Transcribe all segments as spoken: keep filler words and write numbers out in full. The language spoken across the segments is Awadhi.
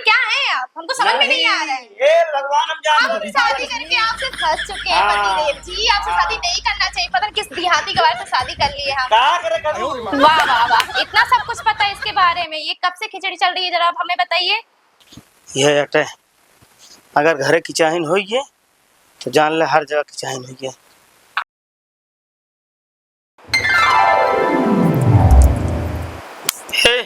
क्या है आप? हमको समझ में नहीं आ रहा है। हे भगवान, हम जान हम रहे हैं। शादी करके आपसे फंस चुके हैं, हाँ। पतिदेव जी, आपसे शादी नहीं करना चाहिए। पता नहीं किस देहाती गवार से शादी कर लिए हम। का करे करू? वाह, वाह, वाह, इतना सब कुछ पता है इसके बारे में। ये कब से खिचड़ी चल रही है, जरा आप हमें बताइए। ये अटे, अगर घरे की चाहिन होइए, तो जान ले हर जगह की चाहिन होइए। ए,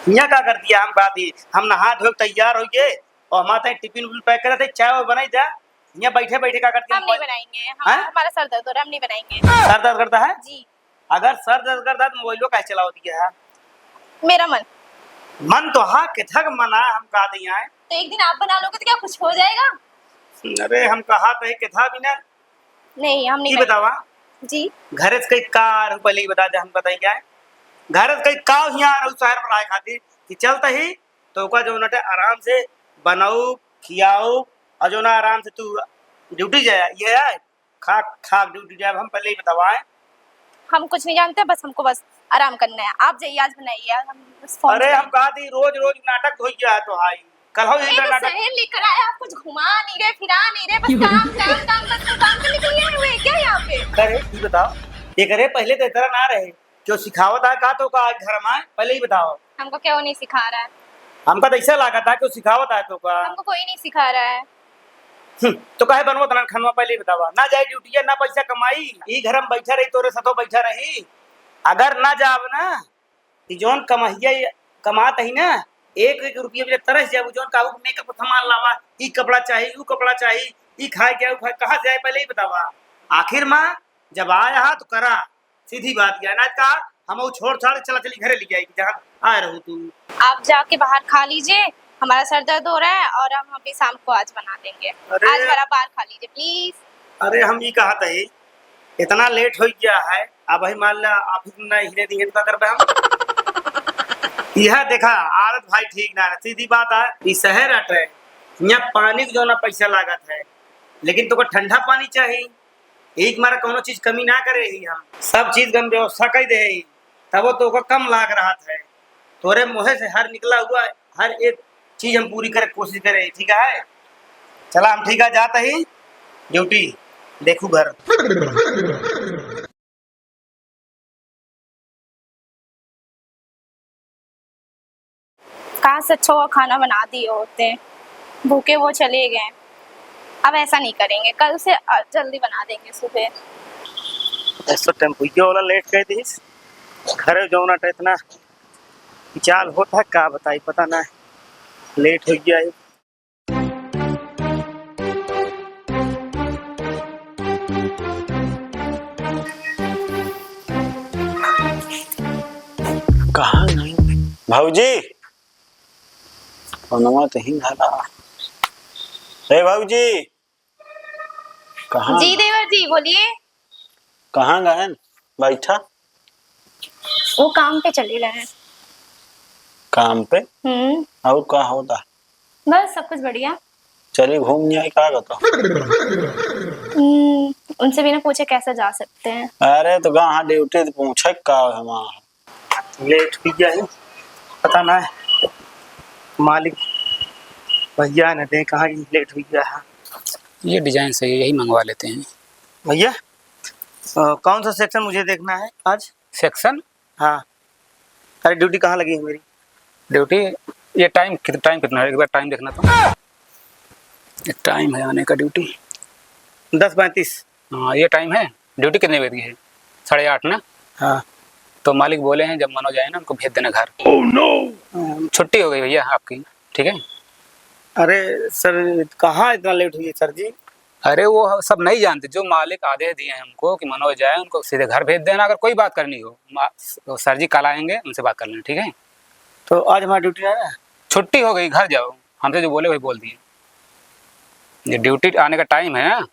हियाँ का कर दिया? हम बात ही, हम नहा धो के तैयार होइए और हमारे ताईं टिफिन उफिन पैक करे थे, चाय वाय बनाई जा। हियाँ बैठे बैठे का करती हम हम? नहीं बनाएंगे, हम, हैं? हमारा सर दर्द हो रहा है, हम नहीं बनाएंगे। सर दर्द करता है? जी। अगर सर दर्द करता है तो मोबाइलो काहे चलावत है? मेरा मन। मन तो हाँ, केथा क मन है, हम कहा दे आए। तो एक दिन आप बना लोगे तो क्या कुछ हो जाएगा? अरे हम कहा तो है केथा भी ना। नहीं, हम नहीं ई करेंगे। बतावा। जी। घरे से कहीं का आ रहू, पहले ई बता दे, हम बताई क्या है। घरे से कहीं का हियाँ आ रहू शहर में रहे खातिर कि चलता ही तो ओका जो नटे आराम से बनाऊ, खियाऊ और जो ना आराम से तू ड्यूटी जाए, ये है? खा, खा ड्यूटी जाए, हम पहले ही बतावा है। हम कुछ नहीं जानते, बस हमको बस आराम करना है। आप जाइए, आज बनाइए, आज हम बस फोन अरे, चलाएंगे। हम कहा थी, रोज, रोज नाटक हो गया है तो हाई। कल हो एक इंटरनेट शहर लेकर आए, आप कुछ घुमा नहीं रहे, फिरा नहीं रहे, बस काम, काम, काम, बस काम करने के लिए आए हुए हैं क्या यहाँ पे? अरे, ये बताओ, ये करे पहले तो इतना ना रहे, क्यों सिखावत है का तो का आज घर में आए? पहले ही बताओ। हमको क्या वो नहीं सिखा रहा है? हमका तो ऐसा लागत है क्यों सिखावत है तो का? हमको कोई नहीं सिखा रहा है। हम्म, तो काहे बनवत रहन खनवा, पहले ही बतावा। ना जाए ड्यूटी, ना पैसा कमाई, ई घर में बैठा रही, तोरे साथो बैठा रही। अगर ना जाब ना, ई जौन कमहिया कमात ही ना, एक एक रुपया में तरस जाबू, जौन कहू मेकअप का सामान लावा, ई कपड़ा चाही, ऊ कपड़ा चाही, ई खाए के, ऊ खाए, कहाँ से आए, पहले ही बतावा। आखिर में जब आया हा तो करा, सीधी बात या, ना का हम ऊ छोड़ छाड़ के चला चली घरे ले जाए, जहाँ आए रहू तू। आप जाके बाहर खा लीजिए, हमारा सर दर्द हो रहा है और हम अभी शाम को आज बना देंगे। अरे। आज भर आप बाहर खा लीजिए, please। अरे हम ई कहत ही, इतना लेट हो गया है, अब ही मान ला ऑफिस में ना हिले दिए तो का करबे हम? यह देखा, आदत भाई ठीक ना है, सीधी बात है, ई शहर अटे, यहाँ पानी के जो ना पैसा लागत है, लेकिन तोका ठंडा पानी चाही, एक मारा कौनो चीज कमी ना करे ही हम, सब चीज के हम व्यवस्था कर दे ही, तब तो ओकर कम लाग रहत है। तोरे मुँहे से हर निकला हुआ हर एक चीज हम पूरी करे के कोशिश करे ही, ठीक है? चला हम ठीक है, जात ही ड्यूटी, देखू घर। काश अच्छा हुआ खाना बना दिए होते, भूखे वो चले गए। अब ऐसा नहीं करेंगे, कल से, अ, जल्दी बना देंगे सुबह। ऐसा टेम्पुइया वाला लेट कर दिस, घरे जौना टा इतना चाल होता है, का बताई, पता ना, लेट हो गया है। कहाँ गए भौजी? फोनवा तो ही घला। ए भौजी, कहाँ जी गए? देवर जी, बोलिए। कहाँ गए? बैठा। वो काम पे चले गए हैं। काम पे? हम्म। और का होता? बस सब कुछ बढ़िया। चली घूम जाए, का कहता? हम्म, उनसे बिना पूछे कैसे जा सकते हैं? अरे तो कहाँ ड्यूटी तो पूछे का है वहाँ? लेट हुई गया है, पता ना है मालिक भैया ने दे कहाँ की लेट हुई गया है। ये डिजाइन सही है, यही मंगवा लेते हैं। भैया, अ, कौन सा सेक्शन मुझे देखना है आज? सेक्शन? हाँ। अरे, ड्यूटी कहाँ लगी है मेरी? ड्यूटी, ये टाइम कित-, टाइम कितना है? एक बार टाइम देखना तो। ये टाइम है आने का ड्यूटी। दस पैंतीस। हाँ, ये टाइम है। ड्यूटी कितने बजे की है? साढ़े आठ ना? हाँ। तो मालिक बोले हैं, जब मनोज आए ना, उनको भेज देना घर। Oh no! हाँ। छुट्टी हो गई भैया आपकी, ठीक है? अरे सर, कहाँ इतना लेट हुई है सर जी? अरे, वो सब नहीं जानते, जो मालिक आदेश दिए हैं हमको कि मनोज आए, उनको सीधे घर भेज देना, अगर कोई बात करनी हो। मा-, वो सर जी कल आएंगे, उनसे बात कर लेना, ठीक है? तो आज हमारी ड्यूटी ना है? छुट्टी हो गई, घर जाओ, हमसे जो बोले वही बोल दिए। ये ड्यूटी आने का टाइम है ना,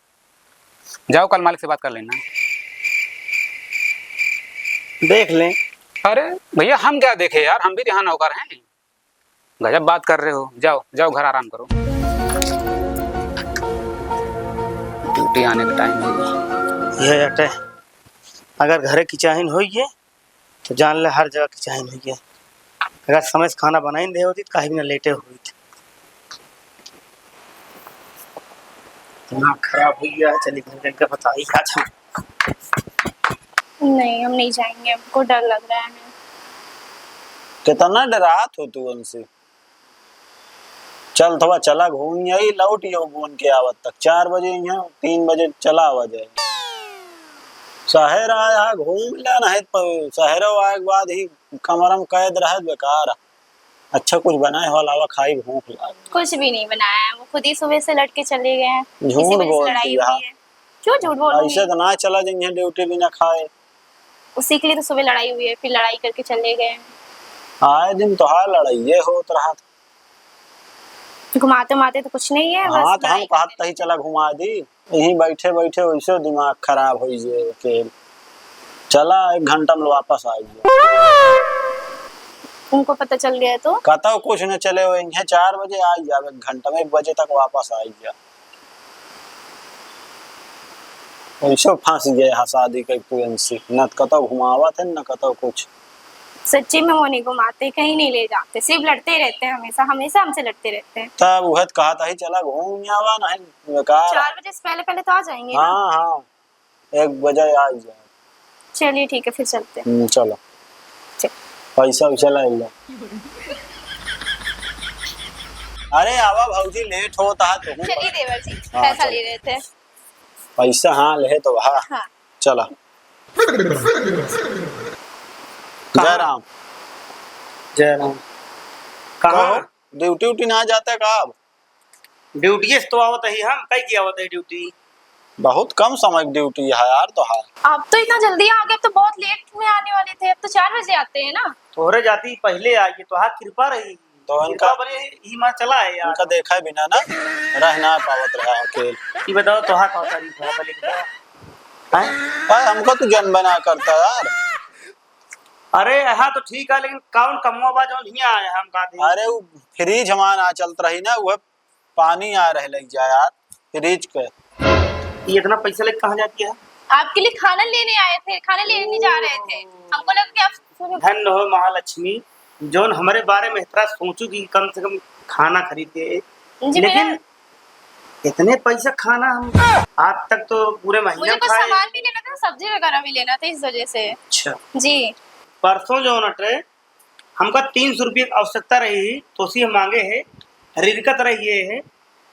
जाओ कल मालिक से बात कर लेना। देख लें। अरे भैया, हम क्या देखे यार, हम भी तो यहाँ नौकर हैं। गजब बात कर रहे हो। जाओ, जाओ घर आराम करो। ड्यूटी आने का टाइम हो गया। यह अटे, अगर घरे की चाहिन होइए, तो जान ले हर जगह की चाहिन होइए। अगर समय से खाना बनाइन दे होती, तो काहे भी ना लेटे होती। दिमाग खराब हो गया है, चलिए घर जाके बताई आज हम। नहीं, हम नहीं जाएंगे, हमको डर लग रहा है। कितना डरात हो तू उनसे? चल थोड़ा चला घूम आई, लौट यो बोन के आवत तक चार बजे यहाँ, तीन बजे चला आवा जाए। शहर आया घूम ले, नहीं तो शहरों आए के बाद ही कमरा में कैद रहे, बेकार। अच्छा कुछ बनाए हो अलावा खाई, भूख लाग। कुछ भी नहीं बनाया है, वो खुद ही सुबह से लड़के चले गए हैं। झूठ किसी वजह से बोलती लड़ाई है। हुई है। क्यों झूठ बोलूंगी? ऐसे तो ना चला जाइए ड्यूटी बिना खाए। उसी के लिए तो सुबह लड़ाई हुई है, फिर लड़ाई करके चले गए हैं। आए दिन तो हाँ लड़ाई ये होत रहा था। घुमाते उमाते तो कुछ नहीं है, बस हाँ, तो हम लड़ाई कहत करते तही चला घुमा दी। यहीं बैठे बैठे वैसे दिमाग खराब हो जे के। चला एक घंटा में वापस आ गया। उनको पता चल गया तो? कतौ कुछ न चले, वो यहीं चार बजे आ जावे, एक घंटा में एक बजे तक वापस आ गया। वैसे फंस गए हा शादी के तुरंत से, न कतौ घुमावत है न कतौ कुछ। सच्ची में वो नहीं घुमाते, कहीं नहीं ले जाते, सिर्फ लड़ते रहते हैं हमेशा, हमेशा हमसे लड़ते रहते हैं। तब उहे त कहत ही चला घूम आवा, नहीं बेकार। चार बजे से पहले, पहले तो आ जाएंगे ना। हाँ, हाँ, एक बजे आ जाए। चलिए ठीक है, फिर चलते हैं। हम्म, चलो। चल। पैसा वैसा ला लो। अरे आवा भौजी, लेट होता है तुम। चलिए देवर जी, हाँ, पैसा चलो। ले रहे थे। पैसा हाँ ले तो हाँ। हाँ। चला। जय राम। जय राम। कहाँ? कहो, ड्यूटी उटी ना जाते का अब? ड्यूटी से तो आवत ही हम, कई की आवत है ड्यूटी? बहुत कम समय की ड्यूटी है यार तोहार। आप तो इतना जल्दी आ गए, अब तो बहुत लेट में आने वाले थे, अब तो चार बजे आते हैं ना। तोहरे जाती पहले आई, तोहार कृपा रही। तो कृपा इनका, बने ही माँ चला है यार। इनका देखा बिना ना रह ना पावत रहा अकेल। ये बताओ तोहार का तारीफ है, बोले बताओ। हैं? भाई हमका तू जन बना करता यार। अरे यहाँ तो ठीक है, लेकिन कौन कमुआ बा जौन हियाँ आए हम का दी? अरे वो फ्रिज हमार ना चलत रही ना, वो पानी आ रहे लग जा यार, फ्रिज के। ये इतना पैसा लेके कहाँ जाती है? आपके लिए खाना लेने आए थे, खाना लेने नहीं जा रहे थे। हमको लगा कि आप धन्य हो महालक्ष्मी, जौन हमारे बारे में इतना सोचू कि कम से कम खाना खरीद के। जी, लेकिन मेरा इतने पैसा खाना हम आज तक तो पूरे महीने मुझे में कुछ खाए। सामान भी लेना था, सब्जी वगैरह भी लेना था, इस वजह से। अच्छा। जी। परसों जौन अटे, हमका तीन सौ रुपये की आवश्यकता रही, तो उसी हम मांगे है, रिरकत रहिए है,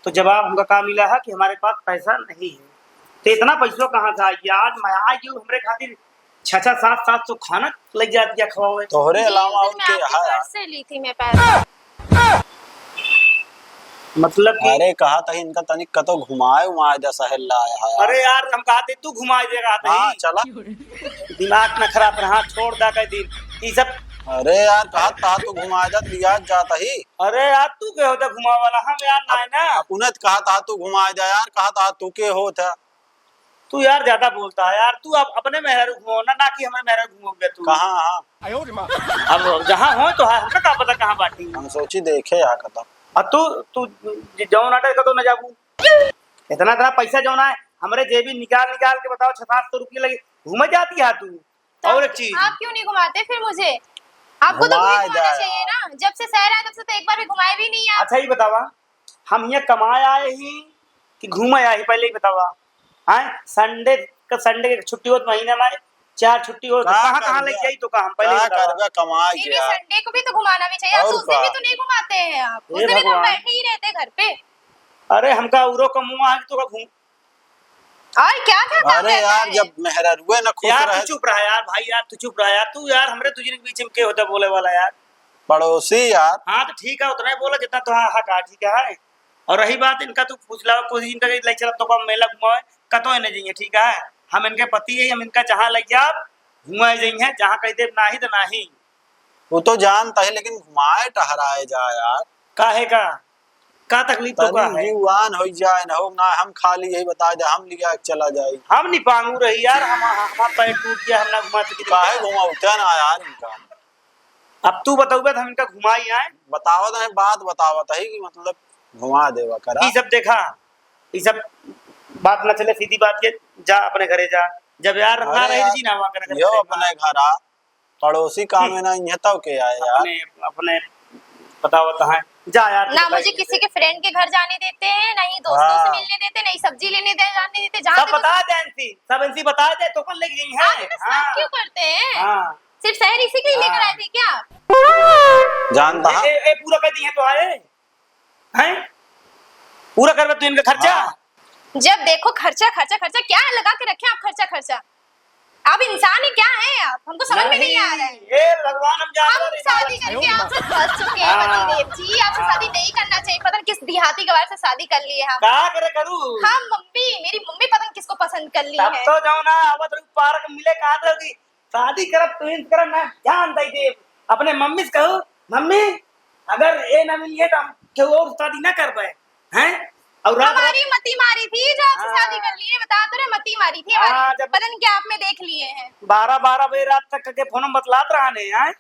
तो जवाब हमका का मिला है कि हमारे पास पैसा नहीं है। तो इतना पैसा कहाँ से आइए? आज मैं आज यू हमरे खातिर छह छह सात सात सौ खाना लग जाती है खवावे। तोहरे जी, अलावा उस और दिन मैं के आपके है? घर से ली थी मैं पैसा। मतलब कि अरे, कहा था इनका तनिक कतो घुमाए उमाए दे, शहर ला आया है। अरे यार, हम कहा थे तू घुमाए दे रहा था हाँ, ही। चला। दिमाग न खराब रहा, छोड़ दा कह दिन। ई सब अरे यार, कहा था तू घुमाए दे, लिया जाता ही। अरे यार, तू के होता घुमावे वाला? हम यार ना है ना। उन्हें तो कहा था तू घुमाए दे यार, कहा था तू के होता। तू यार ज्यादा बोलता है यार, तू अप-, अपने मेहरारू घुमाओ ना, ना कि हमारे मेहरारू घुमाओगे तू। कहाँ, हाँ? अब जहाँ हो तो है, हमका का पता कहाँ बाटी। हम सोची देखे यहाँ कतौ। अब तू, तू ज-, जौन आटे कतौ न जाबू। इतना, इतना पैसा जौन है, हमरे जेबी निकाल, निकाल के बताओ, छह सात सौ रुपये लगी, घूमे जाती है तू। तो और एक चीज। आप क्यों नहीं घुमाते फिर मुझे? आपको तो घुमाए घुमाना जाए चाहिए यार। ना, जब से शहर आए तब से तो एक बार भी घुमाए भी नहीं आप। अच्छा, ये बतावा, हम यहाँ कमाए आए ही कि घूमे आए ही, पहले ही बतावा। हाँ, संडे का, संडे के छुट्टी होत महीने में, चार छुट्टी होत, का कहाँ, कहाँ करबे? लेके जाई तो का हम पहले का ही बतावा। करबे, कमाए नहीं, के नहीं, यार। संडे को भी तो घुमाना भी चाहिए। आप और तो उस दिन भी का? तो नहीं घुमाते हैं आप। उस हे दिन हम भगवान। बैठे ही रहते हैं घर पे। अरे, हमका उरो कमुआ है कि तो का घूम। और क्या, क्या काम अरे रहता यार, है? जब मेहरारुए ना खुश यार, तू रहे। चुप रहा यार, भाई यार, तू चुप रहा यार, तू यार, हमरे दू जने के बीच में के होता बोले वाला यार? पड़ोसी यार। हाँ, तो ठीक है, उतना ही बोला जितना तो हाँ, हक है, ठीक है। और रही बात इनका, तू पूछ ला, कोई इनका ले चला तो का मेला घुमावे, कतो ही नहीं जाइए, ठीक है। हम इनके पति है, हम इनका जहाँ लग जाब, घुमाए जाइए, जहाँ कह देब नाही तो नाही। वो तो जानता है, लेकिन घुमाए टहराए जा यार। काहे का? का तकलीफ तो तनी का है? जीवान हो जाए ना हो, ना हम खाली यही बता दे, हम लिया के चला जाए। हम नहीं पांगू रही यार, हम, हमारा पैर टूट गया, हम ना घुमा सकी। काहे घुमावते ना यार इनका? अब तू बताओगे तो हम इनका घुमाई आए। बतावत है, बात बतावत है कि मतलब घुमा देवा करा। ई सब देखा, ई सब बात ना चले, सीधी बात के जा अपने घरे जा। जब यार ना अरे रहे यार, जी ना वहाँ करे यो अपने घर आ, पड़ोसी काम में ना, इहे तब के आए यार। अपने, अपने बतावत हैं। जा यार, तू ना बताइए मुझे किसी के। के friend के घर जाने देते हैं, ना ही दोस्तों से हाँ। मिलने देते, ना ही सब्जी लेने दे, जाने देते। जहाँ सब तक बता दे इनसी, सब इनसी बता दे, तो कौन लेके गई है? आप इतना शक हाँ। क्यों करते हैं? हाँ। सिर्फ शहर इसी के लिए लेकर हाँ। आए थे क्या? जानता ए, है। ए, ए, पूरा कर दिए तो आए। हैं? पूरा करबे तू इनका खर्चा? हाँ। जब देखो खर्चा, खर्चा, खर्चा, क्या लगा के रखे आप खर्चा, खर्चा? आप इंसान ही क्या हैं आप? हमको समझ में नहीं आ रहा है। नहीं, हे भगवान, हम जानवर हम हैं। शादी करके आपसे फंस चुके हैं हाँ। पतिदेव जी, आपसे हाँ। शादी नहीं करना चाहिए। पता नहीं किस देहाती गवार से शादी कर लिए हम। का करे करू? हम मम्मी, मेरी मम्मी पता नहीं किसको पसंद कर ली तब है। तो जाओ ना, आवत रहू पार्क मिले, कहा था कि शादी करब तो इंस करब ना, जान दे दे। अपने मम्मी से कहू, "मम्मी, अगर ये ना मिलिए तो हम केहू और शादी ना करबे, हैं?" और रात हमारी मती मारी थी जो आपसे हाँ। शादी कर लिए, बता तो रहे, मती मारी थी हमारी। हाँ, जब पता नहीं क्या आप में देख लिए हैं। बारह बारह बजे रात तक के फोन में बतलात रहा ने, हैं?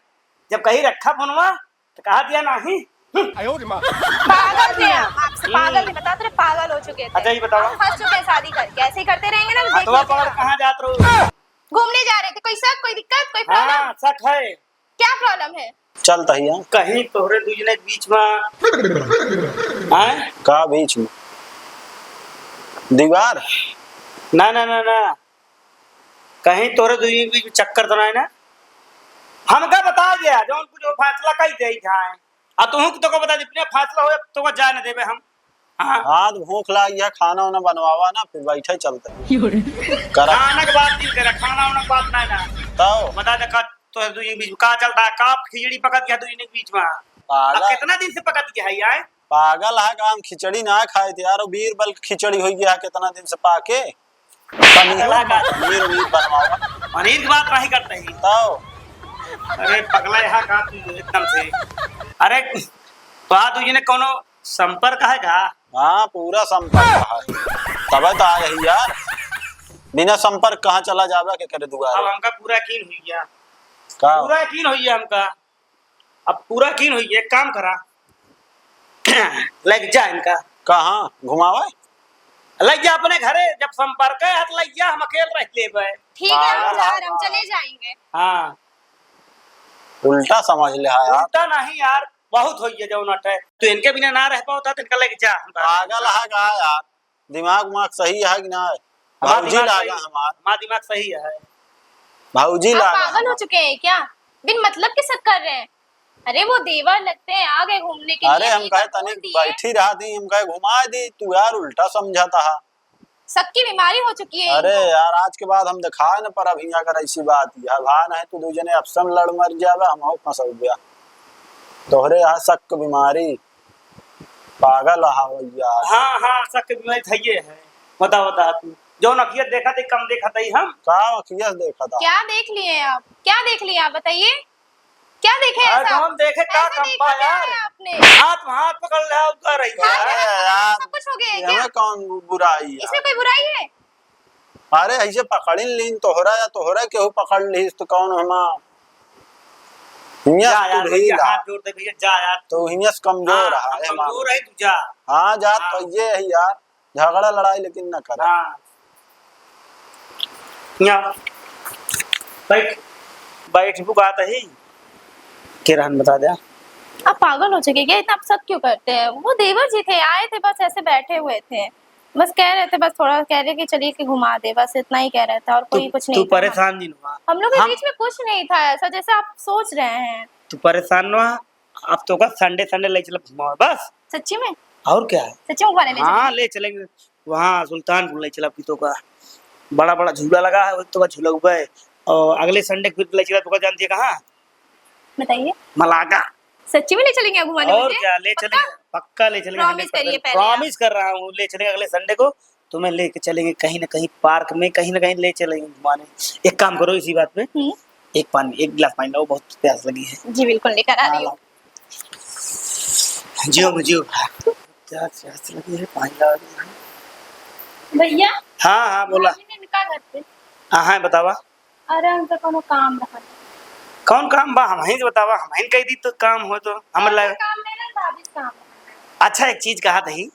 जब कहीं रखा फोनवा, तो कहा दिया नहीं। हम्म। पागल थे हम, आपसे पागल थे, बता तो रहे, पागल हो चुके थे। अच्छा, ये बताओ। हम फंस चुके हैं शादी करके, ऐसे ही करते रहेंगे ना, तो देख हथवा लीजिए। पकड़ कहाँ जात रहो? घूमने जा रहे थे, कोई शक, कोई दिक्कत, कोई problem? हाँ, शक है। क्या problem है? चलता ही है। कहीं तोहरे दुई जने के बीच में, हैं? का बीच में? दीवार? ना, ना, ना, ना। कहीं तोहरे दुई जने के बीच में चक्कर तो नहीं ना? हमका बता दिया, जौन कुछ वो फैसला कई दे जाए। आ तुहू के तोका बता दे, बिना फैसला होए तोका जाए न देबे हम। हाँ। आज भूख लाग गया, खाना वाना बनवावा ना, फिर बैठे चलते हैं। करा। खाना के बात नहीं करा, खाना वाना के बात नहीं ना। तो? बता दे का तोहरे दुई जने के बीच में का चलता है, का खिचड़ी पकत गया दुई जने के बीच में? पागल। अब कितना दिन से पकत गया है यार? पागल है का, हम खिचड़ी ना खाए थे यार, वो बीरबल खिचड़ी हो गया है कितना दिन से पाके। पनीर, पगला का? पनीर उनीर बनवावा। पनीर की बात नहीं करते ही। तो? अरे पगला यहाँ का तू एकदम से। अरे तो आ दुई जने कौनो संपर्क है का? हाँ, पूरा संपर्क है। तबे तो आए ही यार। बिना संपर्क कहाँ चला जाबे के करे दुआरे? अब हमका पूरा यकीन हुई गया। का? पूरा यकीन हुई गया हमका। अब पूरा यकीन हुई गया, एक काम करा। लेके जा इनका। कहाँ? घुमावे? लेके जा अपने घरे, जब संपर्क है तो लेके जा, हम अकेले रह लेबे। ठीक है, हम पागल जा है रहे, हम यार। चले जाएंगे। हाँ। उल्टा समझ ले है यार। उल्टा नहीं यार, बहुत होई है जौन अटे। तू इनके बिना ना रह पावता, तो इनका लेके जा। पागल है का यार? दिमाग उमाग सही है कि ना? हमार भौजी दिमाग लागा सही, हमार। हमार दिमाग सही है। भौजी आप लागा पागल हो हमार। चुके हैं क्या? बिन मतलब के शक कर रहे हैं। अरे वो देवर लगते हैं, आ गए घूमने के अरे लिए, हम ये कहे बात बोल तनिक दी है। बैठी रहा दी, हम कहे घुमा दी, तू यार उल्टा समझाता है। शक की बीमारी हो चुकी है अरे इनको। यार, आज के बाद हम दिखाए न, पर अभी अगर ऐसी बात है, भा नहीं तो दू जने आपस में लड़ मर जावे, हम हो फंस गया। तोहरे यहाँ शक की बीमारी, पागल हवे यार। हाँ, हाँ, शक की बीमारी थइये है। बता, बता तू। जौन अखिया देखा थे, कम देखा था ही हम। का अखिया से देखा था? क्या देख लिए आप? क्या देख लिए आप, बताइए। क्या देखे अरे ऐसा? कौन देखे का ऐसे कम देखा पाया क्या यार? है आपने? हाथ में हाथ पकड़ ले, उतर रही है। अरे यार, सब कुछ हो गया है ये क्या? हमें कौन बु-, बुराई है? इसमें कोई बुराई है? अरे ऐसे पकड़िन लीन तोहरा या तोहरा केहू पकड़ लीस तो कौन हमा? हियाँ जा तू यार, भी भैया, जा। हाथ जोड़ दे भैया, जा यार। तो हियाँ से कमजोर हाँ, है, हम है माँ। कमजोर है, तू जा। हाँ, जा, हाँ। तो ये है यार। झगड़ा लड़ाई लेकिन ना करे। हाँ। यहाँ बैठ, बैठ बुकात ही। के रहन बता दे। आप पागल हो चुके क्या? इतना आप शक क्यों करते हैं? वो देवर जी थे, आए थे, बस ऐसे बैठे हुए थे, बस कह रहे थे, बस थोड़ा कह रहे कि चलिए कि घुमा दे, बस इतना ही कह रहे थे और कोई तू, कुछ तू नहीं था। परेशान नहीं हुआ। हम लोग के हम बीच में कुछ नहीं था ऐसा जैसे आप सोच रहे हैं। तू परेशान ना हुआ, अब तो का Sunday, Sunday ले चलब घुमावे, बस। सच्ची में? और क्या है? सच्ची में घुमाने ले हाँ, चलेंगे? ले चलेंगे। वहाँ सुल्तानपुर ले चलब की तो का बड़ा बड़ा झूला लगा है, तो का झूलउबे। और अगले Sunday फिर ले चलब, तो का जानती है कहाँ? बताइए। मलागा। सच्ची में ले चलेंगे आप घुमाने और मुझे? क्या, ले पक्का? चलेंगे, पक्का ले चलेंगे, Promise hundred percent। करिए पहले आप। Promise कर रहा हूँ, ले चलेंगे अगले Sunday को। तुम्हें लेके चलेंगे कहीं ना कहीं park में, कहीं ना कहीं ले चलेंगे घुमाने। एक काम करो इसी बात पे, हम्म। एक पानी, एक गिलास पानी लाओ, बहुत प्यास लगी है। जी, बिल्कुल, लेकर आ हाँ, रही हूँ। लाओ। जियो, जियो। क्या प्यास लगी है, पानी लाओ। भैया। हाँ, हाँ, बोला। भाभी ने निकाल रखे। हाँ, हाँ, बतावा। अरे, उनका कोनो काम रहा। कौन काम बा? हमहीं से बतावा, हमहीं कह दी तो काम हो तो, हम अरे, ला- काम नहीं ना, भाभी से काम रहा। अच्छा, एक चीज कहा थी,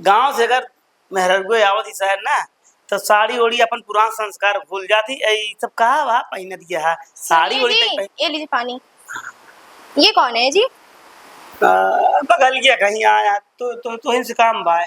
गाँव से अगर मेहररुए आवत ही शहर ना, तो साड़ी ओड़ी अपन पुरान संस्कार भूल जाती। ए, ई सब का बा पहिनत गया है? साड़ी सुनिए ओड़ी जी, तक पहिन- ये लीजिए पानी। ये कौन है जी? अ, बगलिया कहीं आया, तो, तो, तो इनसे काम बा।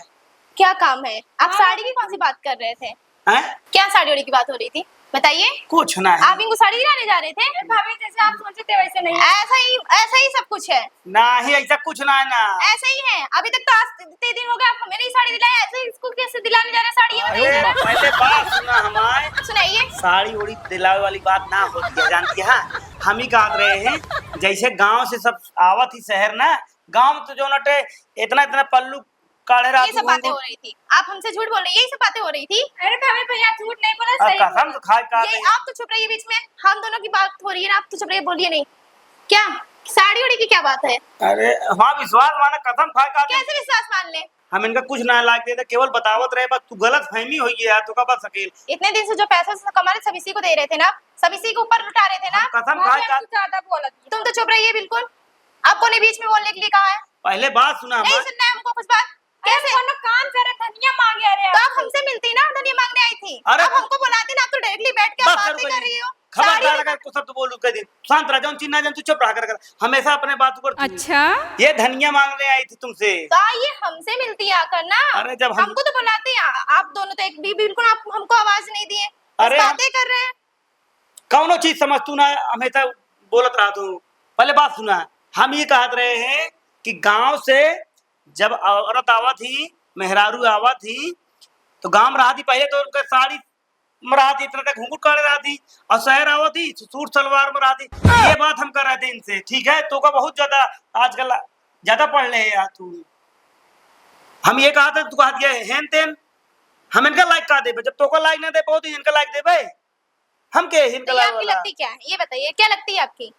क्या काम है? आप हाँ। साड़ी की कौन सी बात कर रहे थे? हैं? क्या साड़ी ओड़ी की बात हो रही थी? बताइए। कुछ ना है। आप इनको साड़ी दिलाने जा रहे थे? अरे भाभी, जैसे आप सोचे थे वैसे नहीं। ऐसा ही, ऐसा ही सब कुछ है। नहीं, ऐसा कुछ ना है ना। ऐसा ही है। अभी तक तो आज इतने दिन हो गए, आप हमें नहीं साड़ी दिलाए, ऐसे इसको कैसे दिलाने जा रहे हैं साड़ी? ये अरे, बताइए जरा। पहले बात सुना हमारे। सुनाइए। साड़ी ओड़ी दिलावे वाली बात ना होती है, जानती है? हम ही कहत रहे हैं, जैसे गांव से सब आवत ही शहर ना, गांव में तो जो नटे इतना इतना पल्लू काढ़े ये रहत सब बातें हो। हो रही थी, आप हमसे झूठ बोल रहे हैं, यही सब बातें हो रही थी। अरे भाभी, भैया झूठ नहीं बोला, और सही कसम बोला। तो खाए का यही, नहीं। आप तो चुप रहिए बीच में, हम दोनों की बात हो रही है ना, आप तो चुप रहिए, बोलिए नहीं। क्या साड़ी ओड़ी की क्या बात है? अरे हमारा विश्वास माना, कसम खाए का नहीं। कैसे विश्वास मान ले? हम इनका कुछ ना लाग देते, केवल बतावत रहे, बस तू गलत फहमी हुई है यार, तू का बस सकेल। इतने दिन से जो पैसा से कमा रहे, सब इसी को दे रहे थे ना, सब इसी के ऊपर लुटा रहे थे ना। हम कसम भाभी, खाए आप का कुछ ज्यादा बोलत ही। तुम तो चुप रहिए बिल्कुल, आपको नहीं बीच में बोलने के लिए कहा है। पहले बात सुना नहीं हमारी। सुनना है हमको कुछ बात। अरे कैसे? कोनो काम से अरे धनिया मांगे, अरे तो आप आपसे। हमसे मिलती ना, धनिया मांगने आई थी। अरे अब हमको बुलाती ना, आप तो डायरेक्टली बैठ के बस बातें करो कर कहीं। रही हो। खबरदार साड़ी अगर कुछ शब्द बोलू कह दे, शांत रह, जौन चीज ना जान तू चुप रहा कर, कर। हमेशा अपने बात पर तू अच्छा। ये धनिया मांगने आई थी तुमसे। तो आइए हमसे मिलती आकर ना। अरे जब हम हमको तो बुलाती आ-, आप दोनों तो एक भी बिल्कुल आप हमको आवाज नहीं दिए, बस अरे हम बातें कर रहे हैं। कौनो चीज समझ तू ना, हमेशा बोलत रहा तू। पहले बात सुना, हम ये कहत रहे हैं कि गांव से जब औरत आवत ही, मेहरारू आवत ही, तो गांव में रहत ही, पहले तो उनका साड़ी में रहत ही, इतना तक घूंघट करे रहत ही, और शहर आवत ही सूट सलवार में रहत ही। ये बात हम कर रहे थे इनसे, ठीक है? तो का बहुत ज्यादा आजकल ज्यादा पढ़ ले यार तू। हम ये कहा था, तू कहा दिया हेन तेन, हम इनका लाइक का देबे? जब तोका लाइक ना दे पाओ तो इनका लाइक देबे? हम के हिन तो ये कलावे आपकी वाला? लगती क्या है? ये बताइए, क्या लगती है आपकी?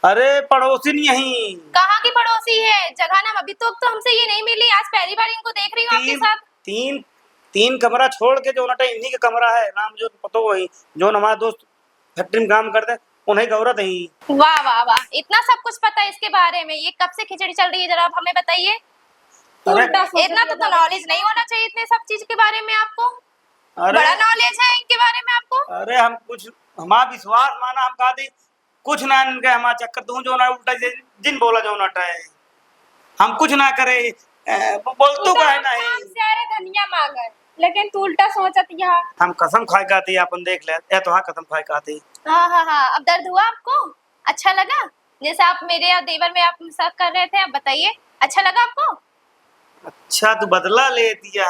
अरे, पड़ोसिन यही। कहाँ की पड़ोसी है? जगह नाम अभी तो, तो हमसे ये नहीं मिली, आज पहली बार इनको देख रही हूँ आपके तीन, साथ। तीन, तीन कमरा छोड़ के जो नटे इन्हीं के कमरा है, नाम जो पतो वही, जो हमारा दोस्त फैक्ट्री में काम करते, उन्हीं का औरत है। वाह, वाह, वाह, इतना सब कुछ पता है इसके बारे में। ये कब से खिचड़ी चल रही है, जरा आप हमें बताइए। अरे उल्टा सोच इतना रही तो, है तो बाबा। नॉलेज नहीं होना चाहिए इतने सब चीज के बारे में आपको। अरे बड़ा नॉलेज है इनके बारे में आपको। अरे हम कुछ, हमारा विश्वास माना, हम कहा थी कुछ ना इनके हमारा चक्कर, तू जो ना उल्टा से जिन बोला जो ना टाए, हम कुछ ना करे, ए, ब-, बोल तू उल्टा कहे हम नहीं। काम से अरे धनिया मांगे, लेकिन तू उल्टा सोचत यहाँ। हम कसम खाए कहती अपन देख ले, ए तो हाँ कसम खाए कहती। हाँ, हाँ, हाँ, अब दर्द हुआ आपको? अच्छा लगा? जैसे आप मेरे या देवर में आप शक कर रहे थे, अब बताइए, अच्छा लगा आपको? अच्छा, तू बदला ले दिया।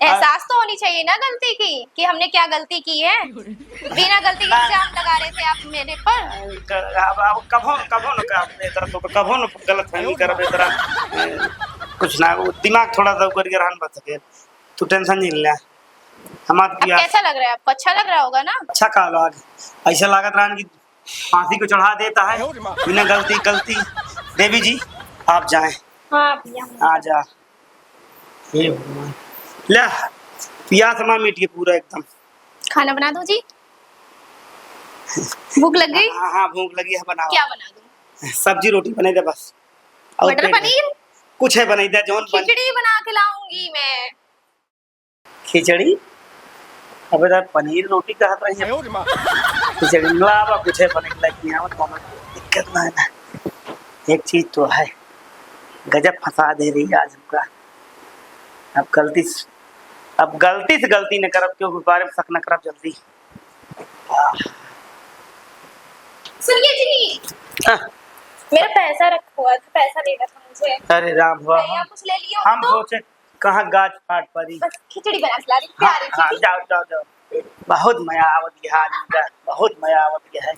एहसास तो होनी चाहिए ना गलती की, कि हमने क्या गलती की है। बिना गलती के ना। इल्जाम लगा रहे थे आप मेरे पर। क-, अब, अब कभो, कभो न कहा अपने तरफ तो, कभो न गलतफहमी करबे तरह। कुछ ना, वो दिमाग थोड़ा सा ऊपर के रहन बच सके। तू टेंशन नहीं ले। हम आप अब किया। कैसा लग रहा है आपको? अच्छा लग रहा होगा ना? अच्छा का लाग, ऐसा लागत रहन कि फांसी को चढ़ा देता है बिना गलती, गलती। देवी जी, आप जाएं। हाँ, भैया। आ जा। हे भगवान। ले, पियास हमार मिट के पूरा एकदम। खाना बना दूं जी? भूख लग गई? हाँ, हाँ, भूख लगी है, बनाओ। क्या बना दूं? सब्जी रोटी बना दे बस। और मटर पेट भर। पनीर? कुछ है बना दे, जौन बन- खिचड़ी बना के लाऊंगी मैं। खिचड़ी? अबे यार, पनीर रोटी कहत रही है। खिचड़ी ला बा, कुछ है बने के लायक नहीं आवत, कोनो दिक्कत ना है ना। एक चीज तो है, गजब फंसा दे रही है आज हमका। अब गलती से, अब गलती से गलती न करब, क्योंकि बारे में शक न करब जल्दी। सुनिए जी, हाँ। मेरा पैसा रखा हुआ था, पैसा लेना था मुझे। अरे राम, वाह। भैया, कुछ ले लियो हम तो। सोचे कहाँ गाज फाट पड़ी। बस खिचड़ी बना के ला रही, हाँ, प्यारी हाँ, खिचड़ी। जाओ, जाओ, जाओ। बहुत मया आवत है आज इनका, बहुत मया आवत है।